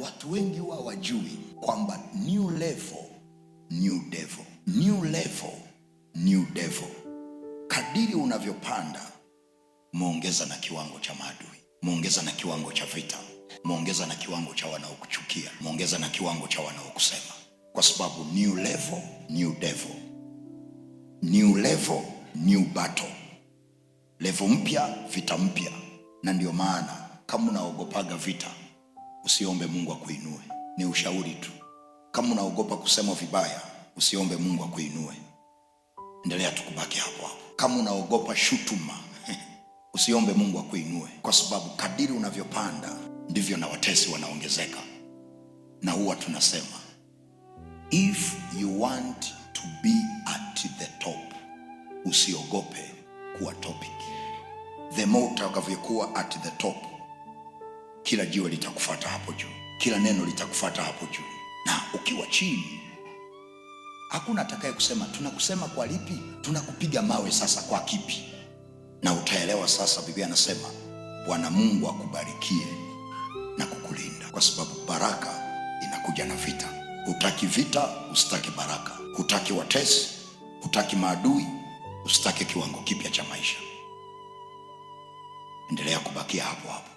watu wengi huwa hawajui kwamba new level, new devil, new level, new devil. Kadiri unavyopanda umeongeza na kiwango cha maadui, umeongeza na kiwango cha vita, umeongeza na kiwango cha wanaokuchukia, umeongeza na kiwango cha wanaokusema, kwa sababu new level, new devil, new level, new battle, level mpya, vita mpya. Na ndio maana kama unaogopaga vita, usiombe Mungu akuinue. Ni ushauri tu. Kama unaogopa kusema vibaya, usiombe Mungu akuinue, endelea tu kubaki hapo hapo. Kama unaogopa shutuma usiombe Mungu akuinue, kwa sababu kadiri unavyopanda ndivyo na watesi wanaongezeka. Na huwa tunasema, if you want to be at the top, usiogope kuwa topic. The more utakavyokuwa at the top, kila jiwe litakufata hapo juu, kila neno litakufata hapo juu. Na ukiwa chini, hakuna atakaye kusema tunakusema kwa lipi, tunakupiga mawe sasa kwa kipi? Na utaelewa sasa. Biblia anasema Bwana Mungu akubarikie na kukulinda, kwa sababu baraka inakuja na vita. Hutaki vita, usitaki baraka. Hutaki watesi, hutaki maadui, usitaki kiwango kipya cha maisha. Endelea kubakia hapo hapo.